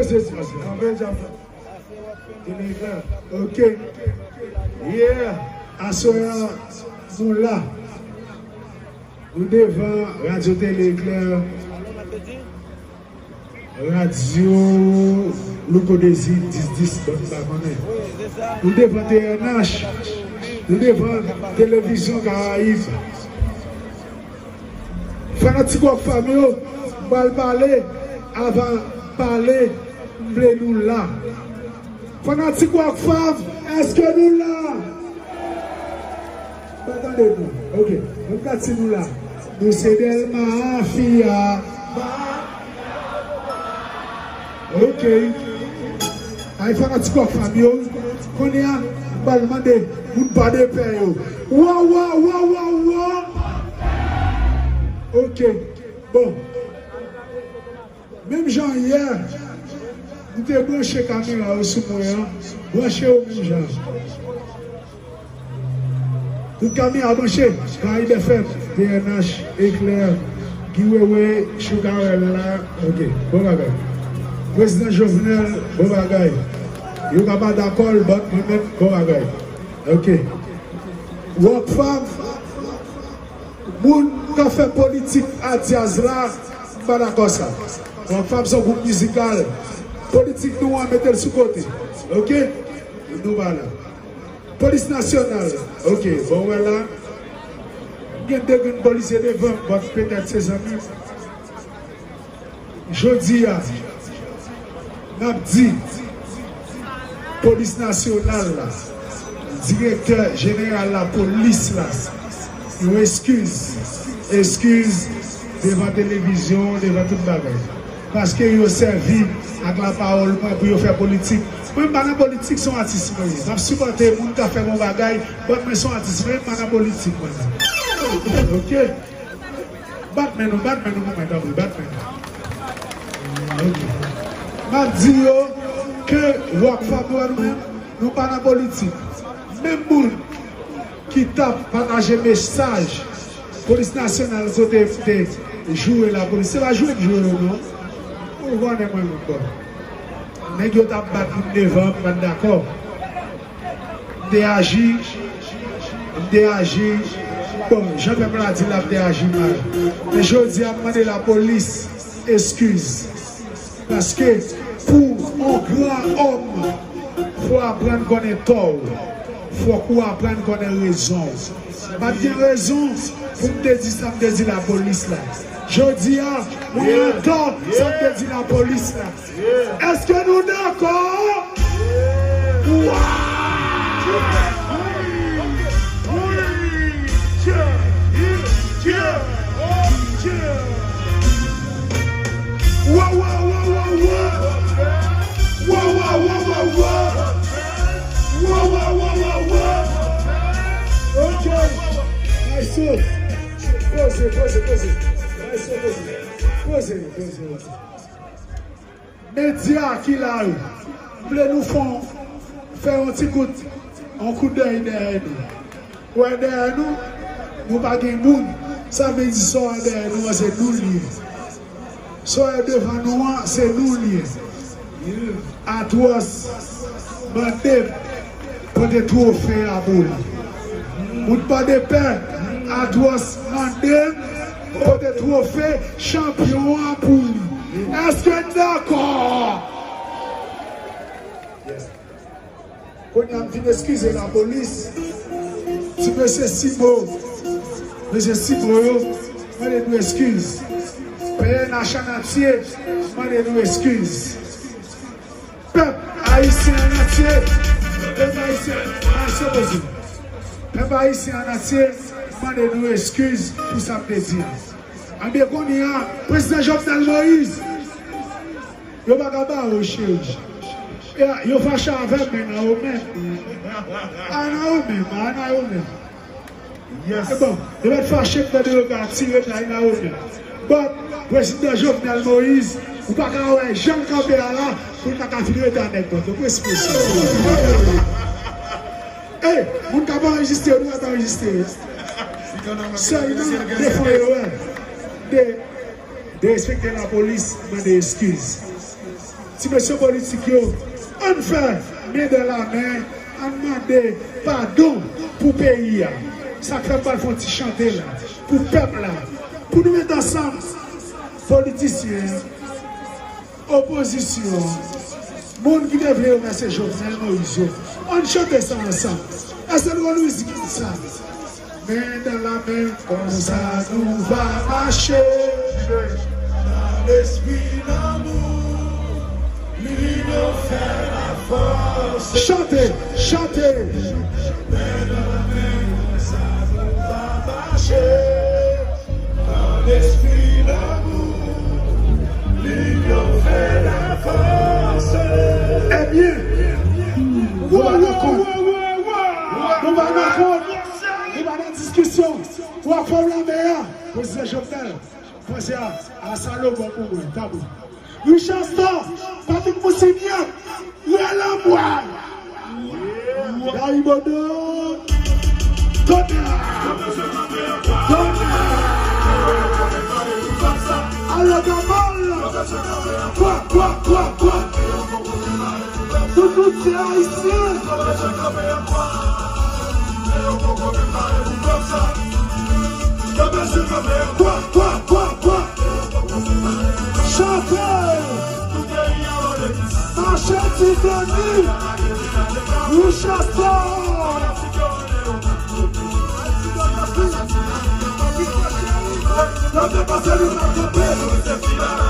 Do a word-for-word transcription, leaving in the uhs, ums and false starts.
Anpil djab. Tele Eclair. Ok. Yeah. Aswè a, nou la. Nou devan Radyo Tele Eclair. Radyo Louko Dezi dis dis, bon, m pa konnen. Nou devan T N H. Nou devan Televizyon Karayib. Fanatik Rockfam yo, m pral pale, avan pale, m vle nou la. Fanatik Rockfam, èske nou la? Pa tande nou. Ok. Ann gad si nou la. Nou se Dèlma, fi a. Ok. Ay, fanatik Rockfam yo. Kounye a, m pral mande moun pa de pè yo. Wa, wa, wa, wa, wa. Ok. Bon. Menm jan yè, m te branche kamera yo sou mwen an, branche yo menm jan. Tout kamera branche, Karayib F M, T N H, Eclair, Guy Wewe, Chou Karèl la, ok, bon bagay. Prezidan Jovenel, bon bagay. Yo ka pa dakò l, but mwen menm, bon bagay. Ok. Rockfam, moun k ap fè politik a djaz la, m pa dakò sa. Rockfam se yon gwoup mizikal. Politik nou an, mete l sou kote. Ok? Nou pa la. Polis nasyonal. Ok, bon, wè la. M gen de grenn polisye devan m, but petèt se zanmi m. Jodi a, n ap di polis nasyonal la, direktè jeneral lapolis la, yon eskiz, eskiz devan televizyon, devan tout bagay. Paske yo sèvi ak lapawòl mwen pou yo fè politik. Mwen, m pa nan politik, se yon atis mwen ye. M ap sipòte moun k ap fè bon bagay, but mwen se yon atis, mwen, m pa nan politik, mwen. Ok? Bat men nou, bat men nou pou mwen, tanpri, bat men nou. Ok. M ap di yo ke Rockfam yo, nou menm, nou pa nan politik. Menm moun ki t ap pataje mesaj polis nasyonal kote m te joure lapolis. Se pa joure m joure yo, non. Ou konnen mwen menm, bon. Nèg yo t ap bat moun devan, m pa t dakò. M te aji, m te aji, bon, jan pèp la di la, m te aji mal. Men jodi a, m mande lapolis eskiz. Paske pou yon gran òm, fò w aprann konnen tò w. Fòk ou aprann konnen rezon w. M pa t gen rezon pou m te di sa m te di lapolis la. Jodi a, mwen antò sa m te di lapolis la. Èske nou dakò? Wa! Wa, wa, wa, wa, wa! Wa, wa, wa, wa, wa! Wa, wa, wa, wa, wa! Ok. Maestro. Poze, poze, poze. Maestro, poze. Poze, poze, poze. Medya ki la yo, m vle nou fè yon, fè yon ti kout, yon kout dèy dèyè nou. Ou wè dèyè nou, nou pa gen moun. Sa vle di sa w wè dèyè nou an, se nou l ye. Sa w wè devan nou an, se nou l ye. Atwòs, mande m pote twofe a pou li. Moun pa de pè, Atwòs mande m pote twofe chanpyon an pou li. Èske n dakò? Yes. Kounye a m vin eskize lapolis. Ti mesye Simo, mesye Simo yo, mande nou eskiz. P N H an antye, mande nou eskiz. Pèp ayisyen an antye, pèp ayisyen, ayisyen poze. Pèp ayisyen an antye, mande nou eskiz pou sa m te di a. Anben kounye a, prezidan Jovenel Moïse, yo pa ka ba ou cheri. Ya, yo fache avè m, men nan yo menm. A nan yo menm, a nan yo menm. Yes. E bon, yo mèt fache m tande yo ka tire nan yo menm. Bon, prezidan Jovenel Moïse, ou pa ka wè jan l kanpe a la, pou l pa ka vin rete a nèg bòt yo. Pou ekspresyon. Ey, moun k ap anrejistre, nou ap anrejistre. Sèlman, defo yo, wè. De, derespekte lapolis, mande eskiz. Ti mesye politik yo, ann fè men dan lamen, ann mande padon pou peyi a. Sa k fè m pral fè yon ti chante la, pou pèp la, pou nou met ansanm, politisyen, opozisyon, moun ki te vle yo renvèse Jovenel Moïse yo. Ann chante sa ansanm. Èske nou konn mizik sa? Men dan lamen, konsa nou va mache. Nan lespri lanmou, linyon fè lafòs. Chante, chante. Men dan lamen, konsa nou va mache. Nan lespri lanmou, linyon fè lafòs. Ebyen, nou pa nan kont. Nou pa nan kont. Nou pa nan diskisyon. W ap fè w lanmè a. Prezidan Jovenel, panse a, a Salomon pou mwen, pa bon. Richard Star, Patrick Moussignac, Rèl Anbway, Gary Bodo, Donald, Donald, Alo Gabal, kwa, kwa, kwa, kwa. Tout, tout se ayisyen. Kwa, kwa, kwa, kwa. Chante. Mache Titani. Richard Star. Yo te panse nou t ap kanpe.